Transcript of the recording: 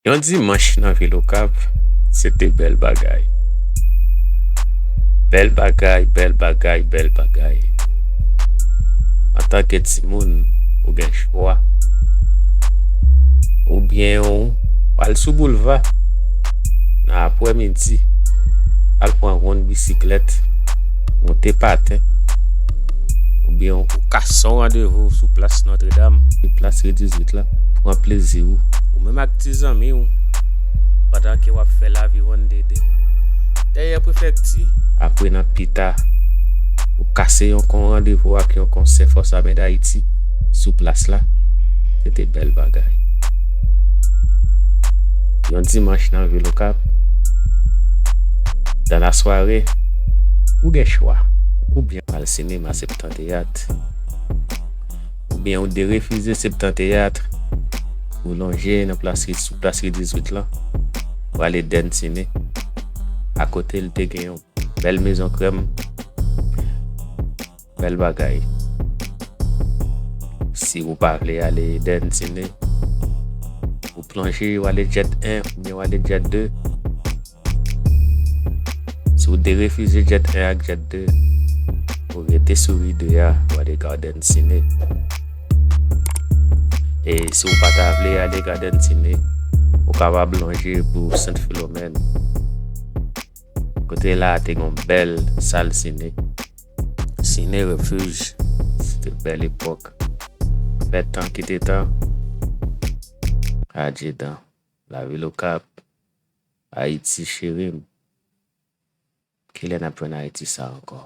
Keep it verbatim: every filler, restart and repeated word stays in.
Yon dimanch nan vil Okap, se te bèl bagay. Bèl bagay, bèl bagay, bèl bagay. Antanke timoun, ou gen chwa. Oubyen ou al sou boulva nan aprèmidi, al pran wonn bisiklèt, monte paten. Oubyen ou kase yon randevou sou plas Nòtredam, plas Ri dizuit la, pran plezi w. Ou menm ak ti zanmi w, pandan ke w ap fè laviwonn dede dèyè prefekti. Apre nan pita, ou kase yon kon randevou ak yon konsè Fòs Ame Dayiti sou plas la. Se te bèl bagay. Yon dimanch nan vil Okap, dan la sware, ou gen chwa. Oubyen al sinema Septan Teyat. Oubyen ou derefize Septan Teyat, ou lonje nan plas Ri, sou plas Ri dizuit lan, ou ale Dèn Sine. Akote l te gen yon bèl mezon krèm. Bèl bagay. Si ou pa vle ale Dèn Sine, ou plonje, ou ale Djèt en oubyen ou ale Djèt de. Si w derefize Djèt en ak Djèt de, ou rete sou Ri de a, ou ale Garden Sine. E si w pa ta vle ale Garden Sine, ou kapab lonje pou Sent Filomèn. Kote la a te gen yon bèl sal sine. Sine Refuge. Se te bèl epòk. Fè tan kite tan. Adje dan. Lavil Okap. Ayiti cheri m. Kilè n ap jwenn Ayiti sa ankò?